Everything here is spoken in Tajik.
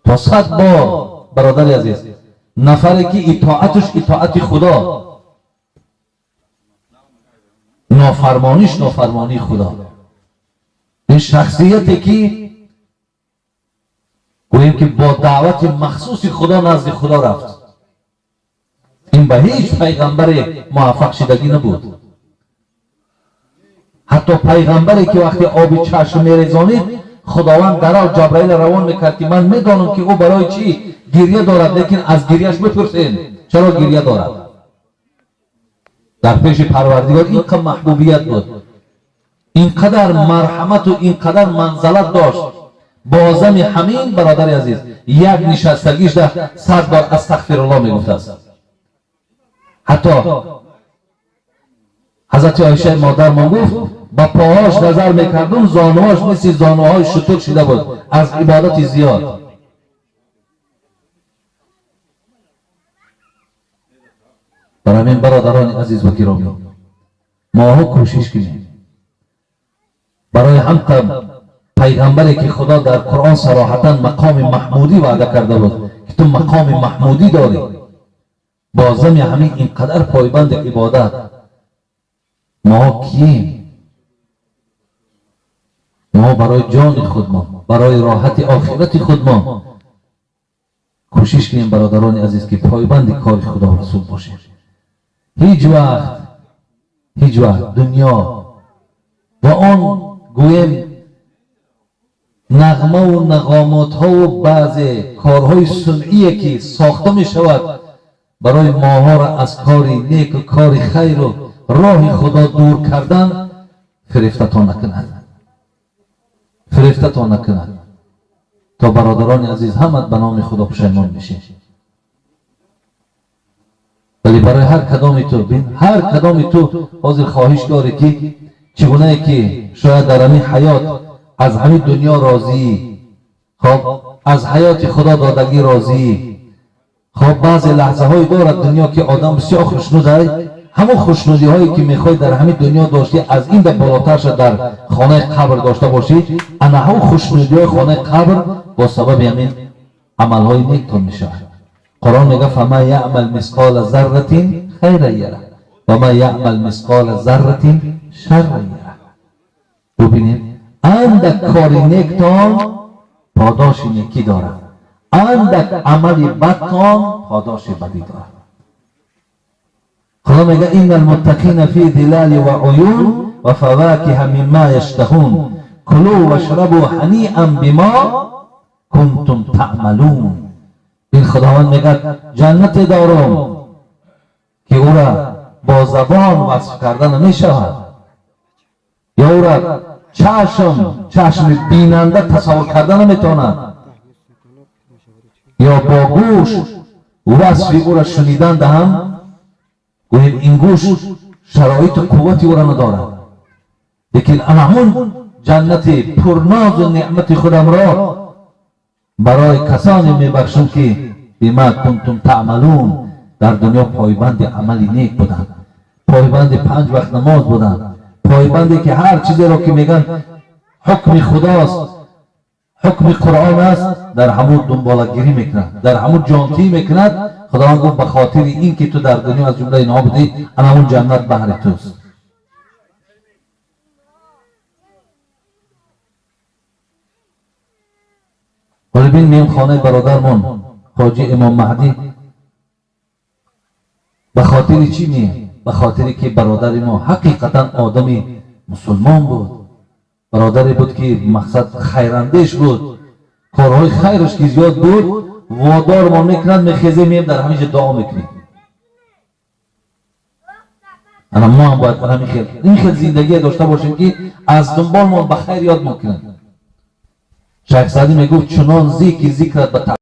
То 100 бор бародари азиз, нафаре ки итоаташ итоати Худо, нофармониш нофармонии Худо. Ин шахсияте ки гӯем ки бо даъвати махсуси Худо назди Худо рафт, ин ба ҳеҷ пайғамбаре муваффақ шидагӣ набуд. Ҳатто пайғамбаре ки вақте оби чашм мерезонид, Худованд дарав Ҷабраилро равон мекард ки ман медонам ки ӯ барои чӣ гирья дорад, лекин аз гирьяш бипурсем чаро гирья дорад. Дар пеши Парвардигор ин қадар маҳбубият буд, ин қадар марҳамату ин қадар манзалат дошт. Бозами ҳамин бародари азиз як нишастагиш дар 100 бор астағфируллоҳ мегуфтааст. Ҳатто ҳазрати Оиша модармон гуфт ба поҳош назар мекардум, зонуҳош мисли зонуҳои шутур шида буд аз ибодати зиёд. Барои ҳамин бародарони азиз ва гиромӣ, моҳо кӯшиш кунем барои ҳамта пайғамбаре ки Худо дар Қуръон сароҳатан мақоми маҳмудӣ ваъда карда буд ки ту мақоми маҳмудӣ дорӣ, бозами ҳамин ин қадар пойбанди ибодат мо кием? Мо барои ҷони худмон, барои роҳати охирати худмон кӯшиш кунем бародарони азиз ки пойбанди кори Худо Расул бошем. Ҳеҷ вақт дунё ва он гӯем нағмаву нағомотҳову баъзе корҳои сунъие ки сохта мешавад барои моҳоро аз кори неку кори хайру роҳи Худо дур кардан фирефтатон накунад, фирефтатон накунад. То бародарони азиз ҳамат ба номи Худо пушаймон мешем. Вале барои ҳар кадоми ту бин, ҳар кадоми ту ҳозир хоҳиш дорӣ ки чӣ гунае ки шояд дар ҳамин ҳаёт аз ҳамин дунё розӣ, хоб аз ҳаёти Худо додагӣ розӣ, хоб баъзе лаҳзаҳое дорад дунё ки одам бисёр хушнуд ай, ҳамон хушнудиҳое ки мехоҳӣ дар ҳамин дунё доштӣ аз ин да болотар шад дар хонаи қабр дошта бошӣ, ана ҳамон хушнудиҳои хонаи қабр бо сабаби ҳамин амалҳои нектон мешавад. Қуръон мегӯяд фама яъмал мисқола зарратин хайран яра ва ма яъмал мисқола зарратин шарран яра. Бубинед, андак кори нектон подоши некӣ дорад, андак амали бадтон подоши бадӣ дорад. Худо мегӯяд инна алмуттақина фи зилали ва уюн ва фавакиҳа мимма яштаҳун кулу вашрабу ҳаниан бима кунтум таъмалун. Ин Худованд мегӯяд ҷаннате дорум ки ӯра бо забон васф карда намешавад, ё ӯра чашми бинанда тасаввур карда наметавонад, ё бо гӯш васфи ӯра шунидан даҳам гӯем ин гӯш шароиту қуввати ӯра надорад. Лекин ана ҳамун ҷаннати пурнозу неъмати худамро барои касоне мебахшам ки бима кунтум таъмалун, дар дунё пойбанди амали нек буданд, пойбанди 5 вақт намоз буданд, пойбанде ки ҳар чизеро ки мегӯянд ҳукми Худост, ҳукми Қуръон аст, дар ҳамун дунболагирӣ мекунад, дар ҳамун ҷонтӣ мекунад. Худованд гуфт ба хотири ин ки ту дар дунё аз ҷумлаи инҳо будӣ, ана ҳамун ҷаннат баҳри туст. ҳоло бин меем хонаи бародармон ҳоҷи Имом Маҳдӣ. Ба хотири чӣ меем? Ба хотире ки бародари мо ҳақиқатан одами мусулмон буд, бародаре буд ки мақсад хайрандеш буд, корҳои хайраш ки зиёд буд, водормон мекунад, мехезем меем дар ҳамин ҷо дуо мекунем. Ана мо ҳам бояд ҳамин хел ин хел зиндагие дошта бошем ки аз дунболмон ба хайр ёд мекунанд. Шайх Саъдӣ мегуфт чунон зикр зикрат ба